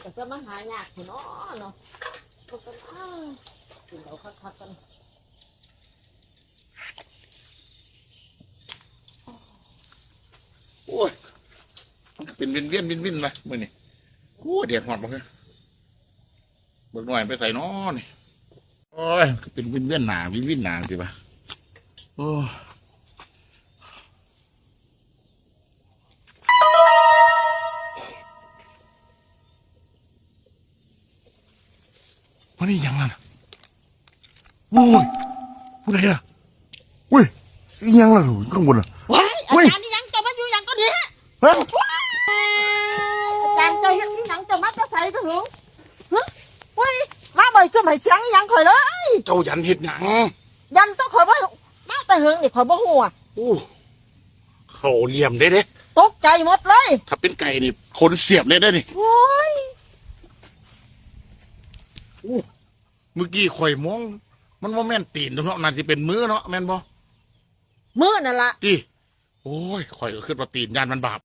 ກໍຈະມາຫາຍາກແທ້ເນາະ ເນາະ ເພິ່ນກໍ ອາ ກິນເອົາຄັກໆ ກັນ. ໂອ້ຍ ມັນກໍເປັນວິນໆ ວິນໆ ວະມື້ນີ້. ໂອ້ຍ ແດດຮ້ອນບໍ່ເຮີ້? ບັກນ້ອຍໄປໃສນໍນີ້? ໂອ້ຍ ຄືເປັນວິນໆ ໜ້າ ວິນໆ ໜ້າ ຊິວ່າ ໂອ້ຍ ມັນອີຫຍັງນັ້ນ? ໂອ້ຍ ຜູ້ໃດລະ? ອຸ້ຍ ອີຫຍັງລະ ຂ້າງບົນລະ? ວ້າຍ ອາຈານອີຫຍັງ? ເຈົ້າມາຢູ່ຫຍັງຕົວນີ້? ຮະ? ອາຈານ ເຈົ້າເຮັດອີຫຍັງ? ເຈົ້າມາແຕ່ໃສກະຫື? ຮະ? ໂອ້ຍ ມາບໍ່ໃຫ້ຊົມໃຫ້ສຽງອີຫຍັງຂ້ອຍເລີຍ. ເຈົ້າຢັນເຮັດຫຍັງ? ຢັນຕົວະ ຂ້ອຍບໍ່ ມາແຕ່ເຫິງນີ້ ຂ້ອຍບໍ່ຮູ້ອະ. ໂອ້ ເຂົ້າຫຼ່ຽມເດ້ເດ້ ຕົກໃຈໝົດເລີຍ. ຖ້າເປັນໄກ່ນີ້ ຂົນສຽບເລີຍເດ້ນີ້. ໂອ້ຍ ໂອ້ ມື້ກີ້ຂ້ອຍມອງ ມັນບໍ່ແມ່ນຕີນດອກເນາະ ໜ້າຊິເປັນມືເນາະ ແມ່ນບໍ່? ມືນັ້ນລະ ຕິ? ໂອ້ຍ ຂ້ອຍກໍຄິດວ່າຕີນ ຢ້ານມັນບາບ.